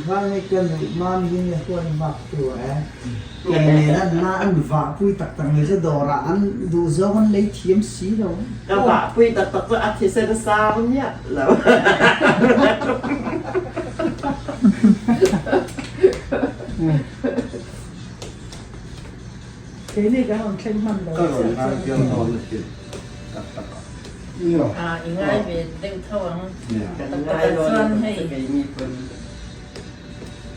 khan hei ka nuih mam hi nia huai hmak tu e. Kei nen an na an vah pui tak tak mai chu dawrah an duh zawng an lei thiam si lo. Ka vah pui tak tak chu a thisen sang miah lo. Keini kan rawn thleng hman lo. Ka rawn ngai viau dawn a sin tak tak ah. Ah i ngai ve deuh tho ang. Kan Tak ngai tak dawn chuan lutuk hei chu keini pawn.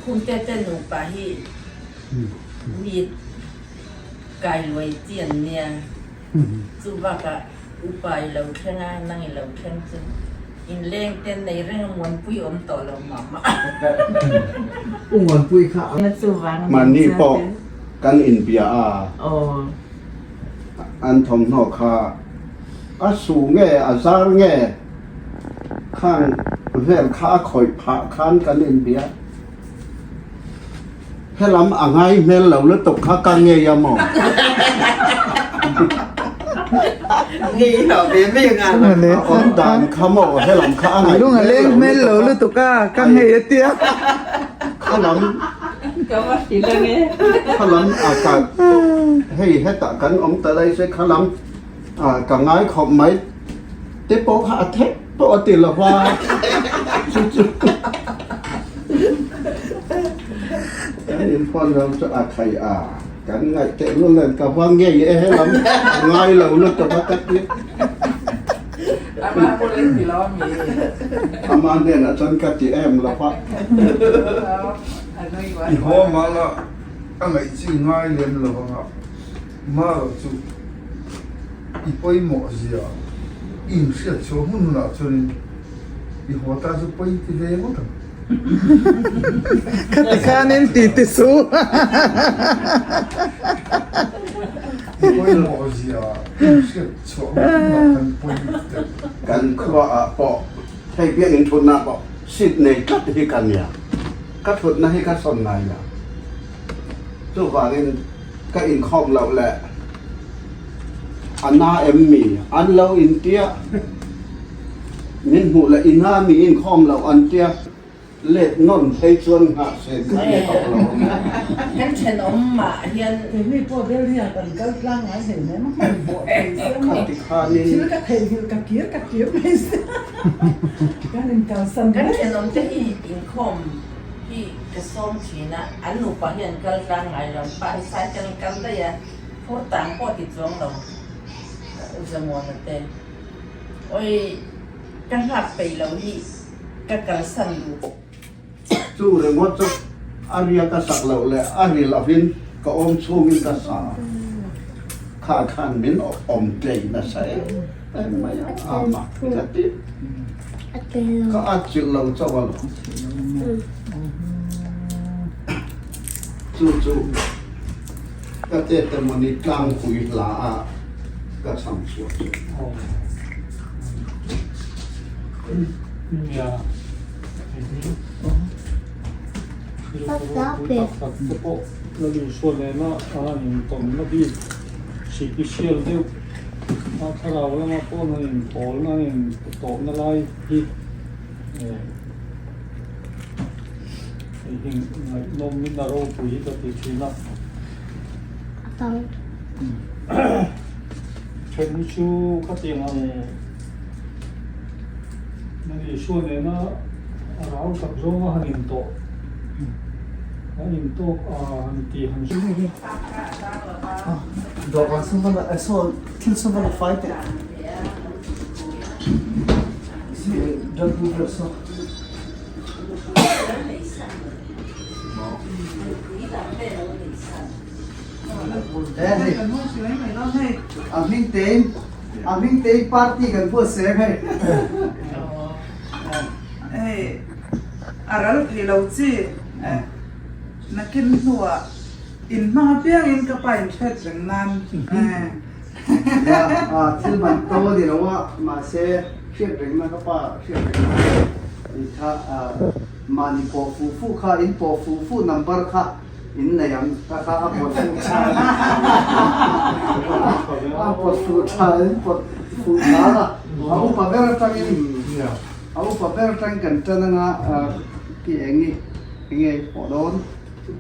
Khumte te nupa hi mi kai luai chi an nia. Chu bakah upa i lo thleng a, nang i lo thleng chu inleng te nei reng a muanpui awm tawh lo mah mah. U Muanpui kha a. Mahni pawh kan inbia a, an thawmhnaw kha a su nge a zar nge khang vel kha a khawih phah khan kan inbia. Helam a ngai hmel lo lutuk kha ka ngei a maw? Ngei lo ve ve nga lo. A awm dan kha maw helam kha a ngaih Lung a leng hmel lo lutuk a ka ngei a tia. Khalam Ka va hrilh ange. Khalam a ka hei hetah kan awm ta daih se khalam a ka ngai khawp mai te pawh kha a thek pawh a ti lo va chu chu kan inphone ram chu a thai a kan ngaih teh lul nen ka va ngei e helam ngai lo lutuk a ka ti ama hnenah chuan ka ti em lo va I haw mah la a ngaih chi ngai lem lo anga mah lo chu i pawimawh zia in hriat chhuah hmun hunah chuanin i haw ta chu pawi ti ve ngawt ang. Khati khanin ti ti suh. I pawimawh zia in hriat chhuah hmun hunah khan pawi ti teh. Kan khuaah pawh hei biakinn thutna pawh seat nei tlat hi ka nia. Ka thutna hi ka sawn ngai lo. Chuvangin ka inkhawm loh leh a na em mi an lo intia, min hmuh leh i na mi inkhawm loh an tia, let nawn phei chuan nghah sen ka ni tawh lo. Kan thenawm mah hian. Keini pawh Delhi-ah kan kal tlang ngai hlei hle ma hman bawh thei se maw? Khati khanin. Thil ka theihnghilh ka kir ka kir mai se kan inkalsan Kan mai. thenawm te hi inkhawm. Hi ka sawm thin a, an nupa hi an kal tlang ngai lo, an pa hi cycle an kal daih a, phur tang pawh ti chuang lo Zamuana te. Awi ka nghak peih lo hi ka kalsan duh. Chu ringawt chu a ria ka sak loh leh a ri lovin ka awm chhungin ka sa kha khan min awm tlei nasa em em mai a, a mak ka ti. Ka atchilh lo chauh a lo. Chu chu ka tete mawni tlangpui hla a ka chhang chhuah chu. A thlarau lama pawh an inpawlna an intawhna lai hi hei hi ngaihnawmin a ropui hi ka ti thin a. Then hi chu ka ti ang Nang Isua nena a rau tak zawnga han intawh han intawk a han ti han Dawhkan sawn va la saw thil sawn va la fai teh Drug vel saw. A hming tein a hming tein party kan buatsaih ang hei. Hei a ral thei lo chi nakin hnuah in hmang apiangin ka pa in hriat reng nan. Thil man to a ni lo a mahse hriat rengna ka pa hriat rengna in kha mahni pawh fuh fuh kha in pawh fuh fuh number kha In nei ang ka kha a pawt fuh tha a pawt fuh tha in pawt fuh tha a a upa ber atangin a upa ber atangin kan tan anga ti eng i. Enge i pawh dawn?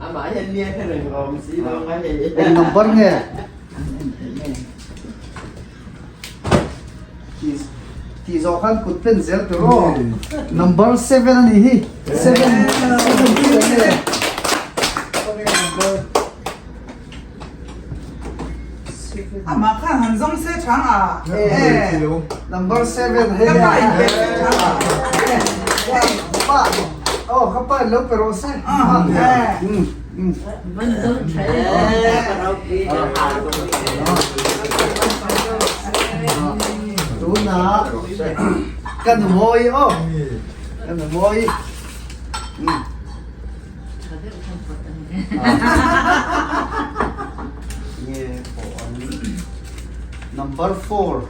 Amah hian nia kha reng awm si lo a hei. Eng number nge? Tih zawh khan kut pen zel tur aw. Number 7 a nih hi. 7 7 chu eng nge? Khawnge number? Amah khan han zawng se chang a. Number 7 hei. Ka pa in pe se chang a. Pa. Oh, ka pa in lo pe rawh se. Tunah ka nu mawi aw. Ka nu mawi. Nge pawh an number 4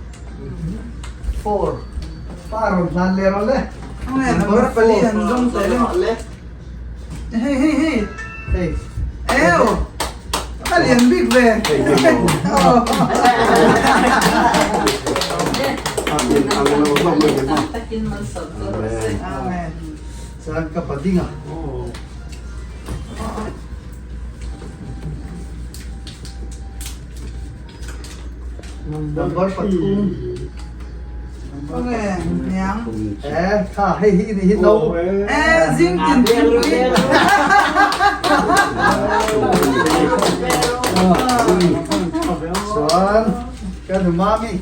4 pa rawn hlan leh rawh le number 4 an zawng teh le hei hei hei hei eo ka lian bik ve Amen. Chuan ka pa ding a. Number pathum. Nge niang. Eh, kha hei hi ni hi no. Eh, zing tin tin pui. Chuan ka nu mami.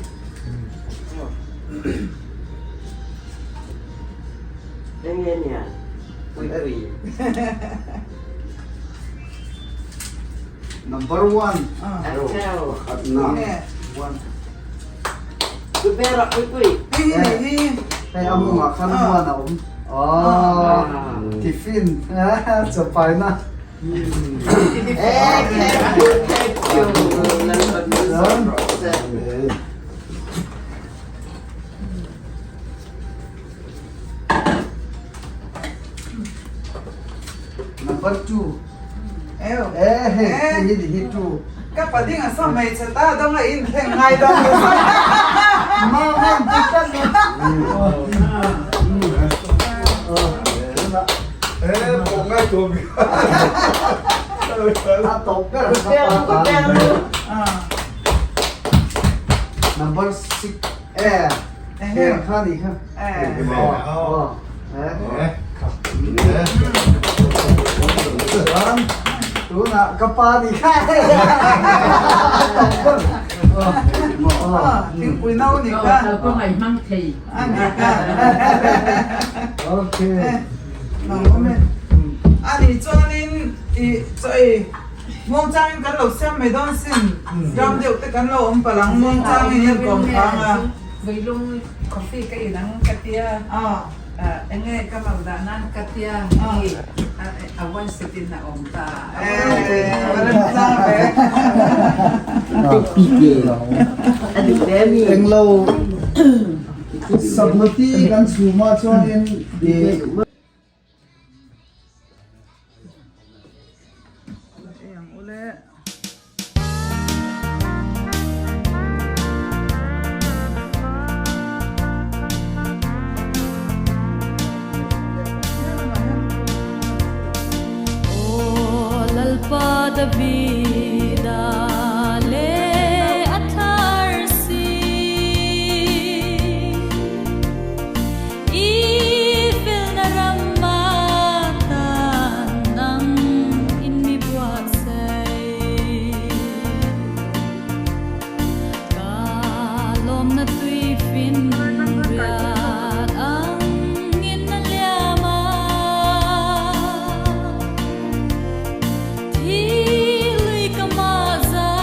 Enge nia? Pui pui. Number one. Pakhatna. One. Pui pui pui. Hei a mawngah khan one a awm. Aww tiffin chapaina. Eh thank you thank you. Number 2. Eo. Eh, hei, hei hi ni hi 2. Ka pading a saw hmeichhe ta dawng a in thleng ngai dawn lo. Ma man ti tlat lo. Eh, pawh ngai tawh mi. A tawp ber ka pa ta. Number 6. Eh. Heng kha ni kha. Chuan tunah ka pa ni kha. Thingpui no ni kha. Ka ngai hmang thei. A ni kha. Okay. A ni chuanin i chaw ei Muangchangin kan lo siam mai dawn sin, ram deuh te kan lo awm palh ang, muangchangin in kawm phang a. Veilung coffee ka in ang ka tia, enge ka lo dah nan ka tia, hei a one seat in a awm ta. Englo Sablati kan chhum ah chuanin ih. I felna ram atan nang in mi buatsaih. Ka lawmna tui fin riat ang in a liam a. Thi lui ka mah za.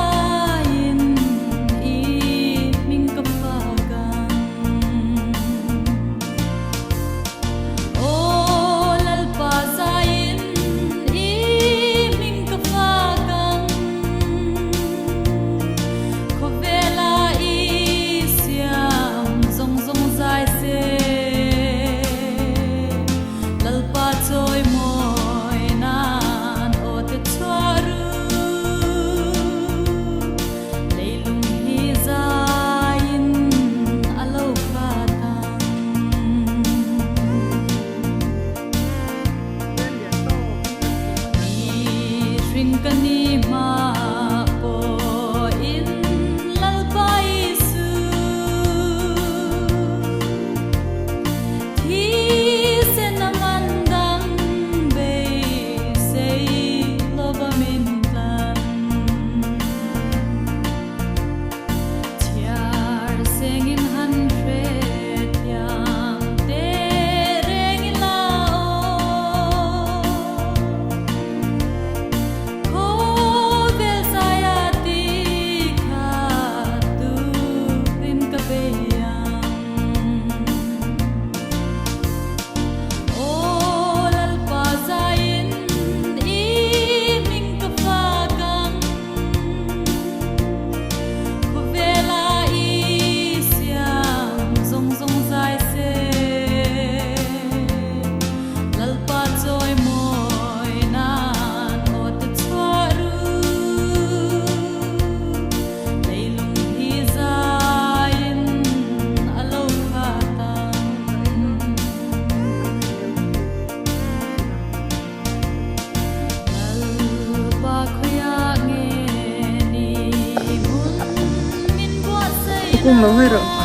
Mihring ka ni hma pawhin Lalpa Isu Thisen a man dang beisei lova min tlan. Chhiar sengin han hrethiam teh reng ila aw. Khawvel zaia ti khat turin ka bei ang. Aw Lalpa zaiin i hming ka fak ang. Khawvela i siam zawng zawng zai se. Lalpa chawi mawi nan aw te chhuah ru. Leilung hi zaiin a lo khat ang. Lalpa khawiah nge ni hmun min buatsaih Kum lo hawi rawh.